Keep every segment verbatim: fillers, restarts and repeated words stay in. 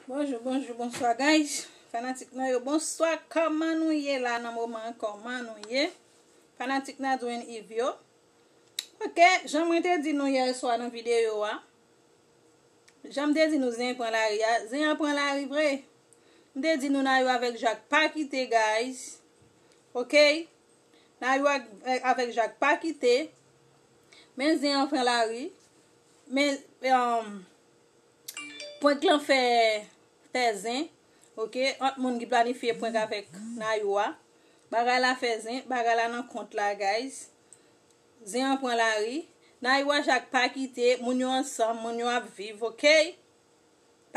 Bonjou, bonjou, bonswa, guys. Fanatik mwen yo, bonswa. Kòman nou ye la nan moman an? Kòman nou ye? Fanatik Nadwin Yves yo. Ok, jan mwen te di nou yè swa nan videyo a, jan m te di nou zen pran lari a, zen an pran lari vre. M te di nou Nayou avèk Jak pa kite, guys. Ok? Nayou ak, avèk Jak pa kite. Men zen an pran lari. Men, um, prank lan fè, fè zen. Ok? Ant moun ki planifye prank avèk Nayou a. Bagay la fè zen. Bagay la nan kont la, guys. Zen an pran lari. Nayou a Jak pa kite. Moun yo ansanm. Moun yo ap viv. Ok?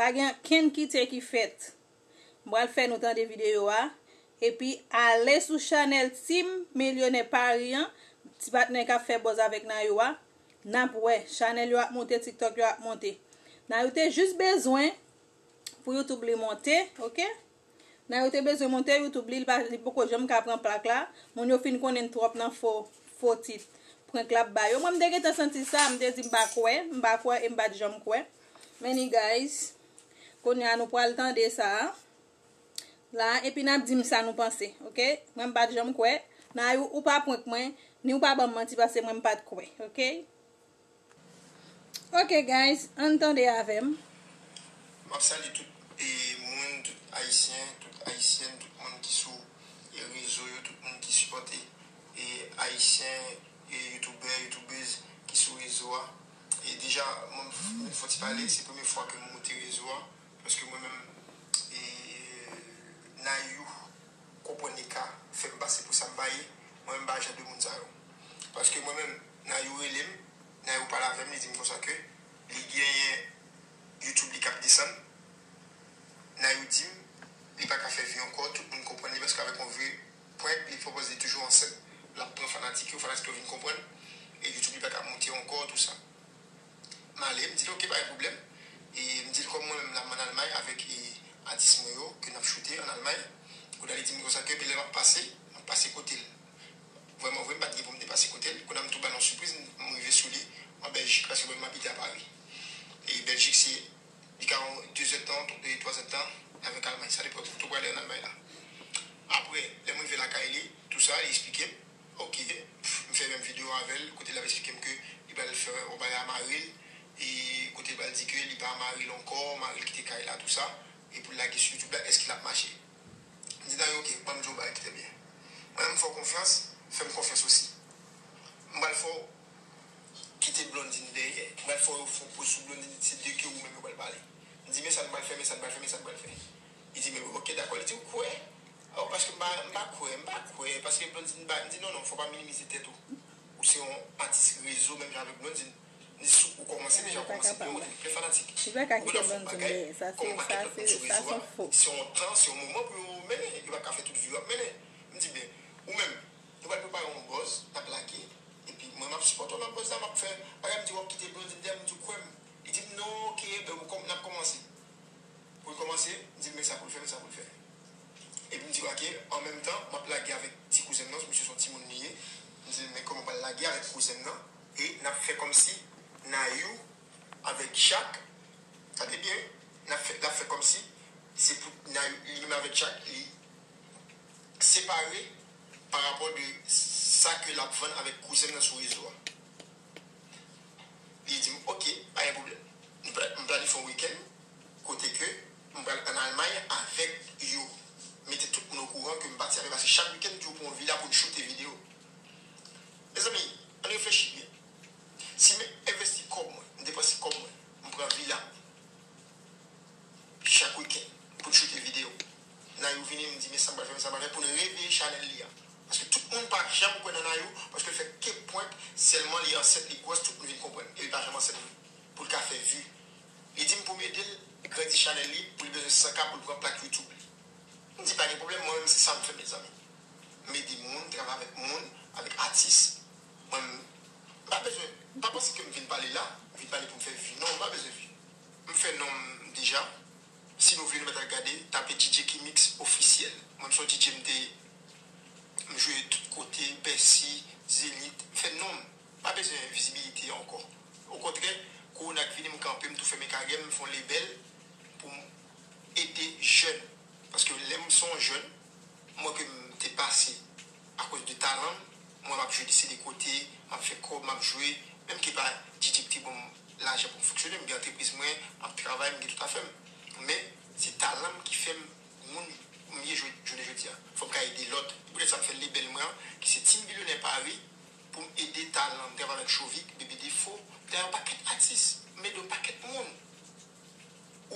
Pa gen kenn kite ki fèt. M pral fè nou tande videyo a. Epi ale sou chanèl Team Milyonè Paris an, ti patnè k ap fè buzz avèk Nayou a. N ap wè, chanèl yo ap monte, TikTok yo ap monte. Nayou te jis bezwen pou YouTube li monte, ok? Nayou te bezwen monte YouTube li, li pa, li poko janm ka pran plak la. Moun yo fin konnen l twòp nan fo, fo tit prank l ap ba yo. Mwen, m te gentan santi sa, m te di m pa kwè, m pa kwè e m pa t janm kwè. Men anyway, guys, kounye a nou pral tande sa a la, epi n ap di m sa nou panse, ok? Mwen, m pa t janm kwè. Nayou, ou pa prank mwen, ni ou pa ban m manti, paske mwen, m pa t kwè, ok? Ok, guys, ann tande avè m. M ap salye tout, e, moun, tout Ayisyen, tout Ayisyèn, tout moun ki sou, e, rezo yo, tout moun ki sipòte, e, Ayisyen, e, youtubè, youtubèz ki sou rezo a. E deja, mwen, m fon ti pale, se premye fwa ke m moute rezo a, paske mwen menm, e, Nayou konprann li ka fè m pase pou sa m pa ye, mwen menm m pa jan de moun sa yo. Paske mwen menm, Nayou rele m, Nayou pale avè m, li di m konsa ke li genyen YouTube li k ap desann. Nayou di m, li pa ka fè vi ankò, tout moun konprann li, paske avèk yon vye prank, li pwopòz li toujou ansent, l ap pran fanatik yo, fanatik yo vin konprann, e YouTube li pa ka monte ankò, tou sa. M ale, m di l, "Ok, pa gen pwoblèm." E m di l, kòm mwen menm la, m ann Almay avèk, e, atis mwen yo, ke n ap choute ann Almay. Kounye a, li di m konsa ke, men lè m ap pase, m ap pase kote l. Vrèman vre, m pa t gen pou m te pase kote l. Kounye a, m tou ba l yon sipriz, m, m rive sou li, an Bèljik, paske mwen, m abite a Pari. E Bèljik, se, li ka yon de zè tan, de twa zè tan avèk Almay. Sa depann kote w prale ann Almay la. Apre, lè m rive lakay li, tou sa, li eksplike m. Ok, m fè menm videyo avè l, kote l ap eksplike m ke li pral fè yon bagay a mari l, e kote l pral di ke li pa mari l ankò, mari l kite kay la, tou sa, e pou l lage sou YouTube la, èske l ap mache? M di Nayou, ok, ban m di w yon bagay ki trè byen. Mwen, m fè w konfyans, fè m konfyans osi. M pral fè w kite Blondine dèyè, m pral fè w fè yon poz sou Blondine, se de ke ou menm yo pral pale. M di, men sa n pral fè, men sa n pral fè, men sa n pral fè. Li di, men ok, dakò. Li di, ou kwè? Oh, paske m pa, m pa kwè, m pa kwè, paske Blondine ba, m di, non, non, fò w pa minimize tèt ou. Ou se yon atis rezo, menm jan avèk Blondine. M di, si ou kòmanse deja, ou kòmanse byen, ou gen plen fanatik. Ou gen lòt fòk bagay, kòm ou pa gen lòt moun sou rezo a, se yon tan, se yon moman pou yo mennen, yo pa ka fè tout vi yo ap mennen. M di, men, ou menm, nou pral prepare yon buzz, n ap lage, epi mwen, m ap sipòte w nan buzz la, m ap fè bagay, m di, w ap kite Blondine dèyè, m di, ou kwè m? Li di m, non, ok, ben, kòm, n ap kòmanse. Pou l kòmanse, m di l men sa pou l fè, men sa pou l fè. Epi m di, ok, an menm tan, m ap lage avèk ti kouzen m nan, misye se yon timoun li ye. M di l men kòman m pral lage avèk kouzen m nan, e n ap fè kòmsi Nayou avèk Jak, tande byen, n ap fè, l ap fè kòmsi se pou Nayou, li menm avèk Jak, li separe pa rapò de sa ke l ap vann avèk kouzen m nan sou rezo a. Li di m, ok, pa gen pwoblèm. M pla-, m planifye yon wikenn kote ke m pral ann Almay avèk yo. Mete tout moun okouran ke m pati avè, paske chak wikenn, m di yo pou yon vila pou n choute videyo. Mezanmi, ann reflechi byen. Si m envesti kòb mwen, m depanse kòb mwen, m pran vila, chak wikenn pou n choute videyo. Nayou vini, m di, men sa m pral fè, men sa m pral fè, pou n reveye chanèl li a. Paske tout moun pa janm kwè nan Nayou, paske l fè ke prank, sèlman li ansent, li gwòs, tout moun vin konprann. E li pa janm ansent vre. Pou l ka fè vi. Li di m pou m ede l grandi chanèl li, pou li bezwen san K pou l pran plak YouTube li. M di, pa gen pwoblèm, mwen menm se sa m fè, mezanmi. M ede moun, travay avèk moun, avèk atis. Mwen, m pa bezwen, pa panse ke m vin pale la, m vin pale pou m fè vi. Non, m pa bezwen vi. M fè non m deja. Si nou vle, nou mèt al gade, tape D J Kimix ofisyèl. Mwen, m se yon D J, m te, m jwe tout kote, Bèsi, Zenith, m fè non m. M pa bezwen vizibilite ankò. Okontrè, kowona k vini, m kanpe, m tou fèmen karyè m, m fè yon lebèl pou m Se yon jèn, m wè ke m te pase akoz de talan m. Mwen, m ap jwe de kote, m ap fè kòb, m ap jwe. Menm ke pa D J ki te ban m lajan pou m fonksyone, m gen antrepriz mwen, m ap travay, m gen tout afè m. Men, se talan m ki fè m moun m ye jwe, jounen jodi a. Fò m ka ede lòt. Poutèt sa, m fè lebèl mwen an, ki se Team Bilyonè Pari, pou m ede talan m, travay avèk Chovik, Bebe Defo, m travay yon pakèt atis, m ede yon pakèt moun.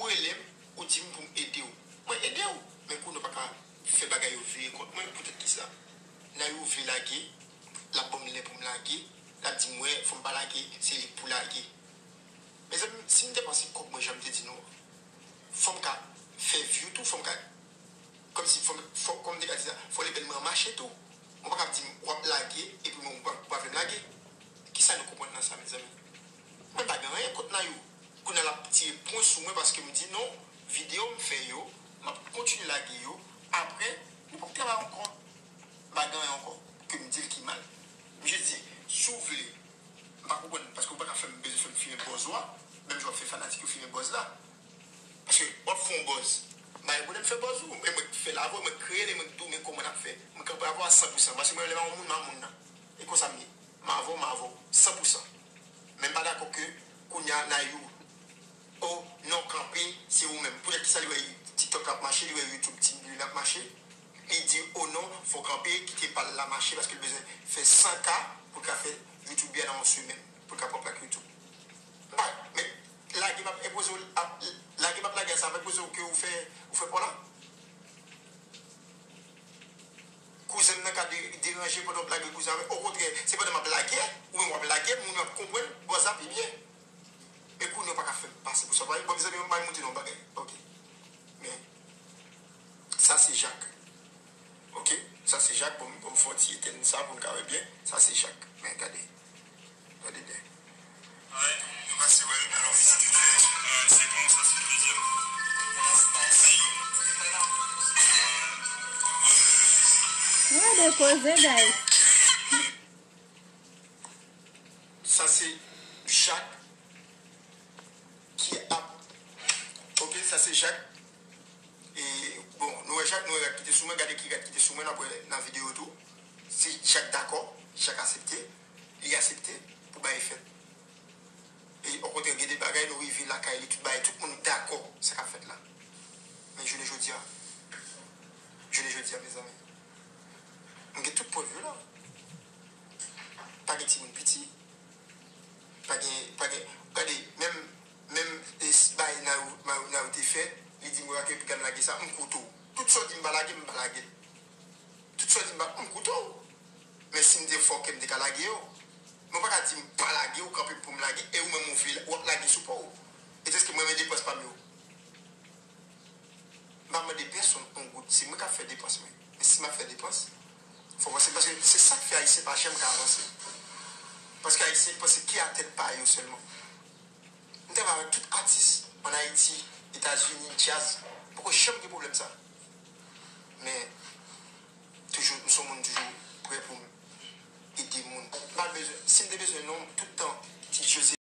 Ou rele m, ou di m pou m ede w. Mwen ede w, men kounye a w pa ka fè bagay yo vire kont mwen, poutèt kisa? Nayou vle lage, l ap ban m lè pou m lage, l ap di m, wè, fò m pa lage, se li k pou lage. Mezanmi, si m te panse kòb mwen, jan m te di nou an, fò m ka fè view tou, fò m ka, kòmsi, fò m, fò, kòm m te ka di sa, fò lebèl mwen an mache tou. Mwen pa ka di m, w ap lage, epi mwen, ou pa, ou pa vle m lage. Kisa nou konprann nan sa, mezanmi? Mwen pa gen anyen kont Nayou. Kounye a l ap tire pwen sou mwen paske m di non, videyo m fè yo, m ap kontinye lage yo. Apre, nou p ap travay ankò. M pa gen anyen ankò ke m di l ki mal. M jis di, si w vle, m pa konprann, paske w pa ka fè m bezwen fè m fimen bòz ou a, menm jan w ap fè fanatik yo fimen bòz la. Paske w ap fè yon bòz. M pa gen pwoblèm fè bòz ou, men mwen k fè l avè w, mwen k kreye l, e mwen k di w men kòman n ap fè. Mwen kanpe avè w a san pou san, paske mwen lè m a yon moun, m a moun nan. E konsa m ye. M avè w, m avè w, san pou san. Men m pa dakò ke kounye a Nayou, o, non, kanpe, se ou menm. Poutèt kisa li wè TikTok la ap mache, li wè YouTube Team Bilyonè ap mache, li di, o non, fò kanpe, kite pa l la mache, paske l bezwen fè san K pou l ka fè YouTube li a nan yon semèn, pou l ka pran plak YouTube. M pa, men, lage m ap enpoze w, ap, lage m ap lage a sa ap enpoze w ke ou fè, ou fè pa w la? Kouzen m nan ka de-, deranje pandan w ap lage kouzen an. Okontrè, se pandan m ap lage, ou menm w ap lage, moun yo ap konprann bòz la pi byen. Men kounye a w pa ka fè m pase pou sa. Bon, mezanmi, m pral montre nou yon bagay. Ok. Men, sa se Jak. Ok? Sa se Jak. Bon, bon, m fè yon ti etenn sa pou n ka wè byen. Sa se Jak. Men, gade. Gade byen. Alright, nou pase wè l, alò, vizite, euh, se bon, sa se dezyèm. Nayou. Gade koze, guys. Sa se Jak ki ap, ok, sa se Jak. E, bon, nou wè Jak, nou wè rad ki te sou mwen, gade ki rad ki te sou mwen, n ap wè nan videyo tou. Si Jak dakò, Jak aksepte, li aksepte pou bagay fèt. E, okontrè, gen de bagay nou rive lakay li, tout bagay, tout moun dakò sa k ap fèt la. Men jounen jodi a, jounen jodi a, mezanmi, m gen tout prèv yo la. Pa gen timoun piti. Pa gen, pa gen, gade, menm, menm, e, s-, bay Nayou, Nayou, Nayou te fè, li di m, wè, ke piga m lage sa, m koute w. Tout sa w di m pa lage, m pa lage l. Tout sa w di m pa, m koute w. Men si m te fò ke m te ka lage yo. Men w pa ka di m pa lage, w kanpe pou m lage, e ou menm ou vle, w ap lage sou pa w. E se ke mwen menm depans pa m yo. M pa mande pèsonn yon goud. Se mwen k ap fè depans mwen. Men si m ap fè depans, fò w panse, paske se sa k fè Ayisyen pa janm ka avanse. Paske Ayisyen panse ke a tèt pa yo sèlman. M travay avèk tout atis ann Ayiti, Etazini, djaz. M poko janm gen pwoblèm sa. Men, toujou, m se yon moun toujou prè pou m ede moun. M pa bezwen, si m te bezwen non, tout tan, Ti Jose